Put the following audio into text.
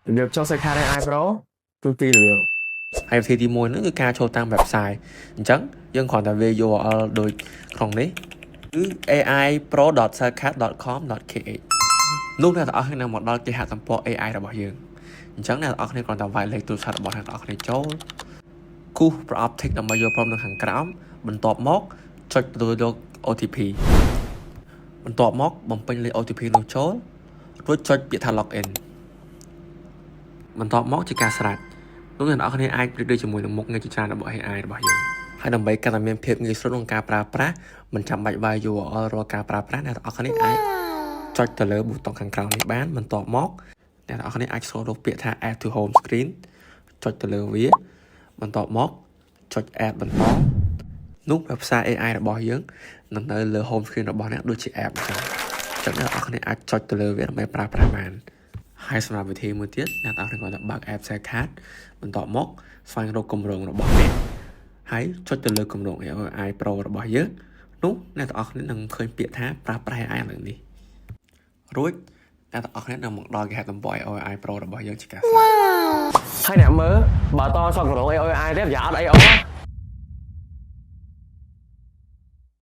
របៀបចុះ Cellcard AI Pro គឺពីររបៀប ហើយវិធីទី1ហ្នឹងគឺការចូលតាម website អញ្ចឹងយើងគ្រាន់តែវាយ URL ដូចក្នុងនេះគឺ aipro.cellcard.com.kh នោះអ្នកទាំងអស់គ្នានឹងមកដល់គេហទំព័រ AI របស់យើងអញ្ចឹងអ្នកទាំងអស់គ្នាគ្រាន់តែវាយលេខទូរស័ព្ទរបស់អ្នកទាំងអស់គ្នាចូលគូសប្រអប់ tick ដើម្បីយក prompt នៅខាងក្រោមបន្ទាប់មកចុចទទួលយក OTP បន្ទាប់មកបំពេញលេខ OTP នោះចូលរួចចុចពាក្យថា login បន្ទាប់មកជាការស្រេចនោះអ្នកទាំងអស់គ្នាអាចរីករាយជាមួយនឹងមុខងារជាច្រើនរបស់ AI របស់យើងហើយដើម្បីកាន់តែមានភាពងាយស្រួលក្នុងការប្រើប្រាស់មិនចាំបាច់វាយ URL រាល់ការប្រើប្រាស់អ្នកទាំងអស់គ្នាអាចចុចទៅលើប៊ូតុងខាងក្រោមនេះបានបន្ទាប់មកអ្នកទាំងអស់គ្នាអាចស្វែងរកពាក្យថា add to home screen ចុចទៅលើវាបន្ទាប់មកចុច add បន្តនោះ website AI របស់យើងនឹងនៅលើ home screen របស់អ្នកដូចជា app អញ្ចឹងអញ្ចឹងអ្នកទាំងអស់គ្នាអាចចុចទៅលើវាដើម្បីប្រើប្រាស់បានហើយសម្រាប់វិធីមួយទៀតអ្នកទាំងអស់គ្នាគ្រាន់តែបើក app Cellcard បន្ទាប់មកស្វែងរកគម្រោងរបស់អ្នកហើយចុចទៅលើគម្រោង AI Pro របស់យើងនោះអ្នកទាំងអស់គ្នានឹងឃើញពាក្យថាប្រើប្រាស់ AI លើនេះរួចអ្នកទាំងអស់គ្នានឹងមកដល់គេហទំព័រ AI Pro របស់យើងជាការស្រេច ហើយអ្នកមើលបើតសក់គម្រោង AI ទៀតយ៉ាអត់អីអូ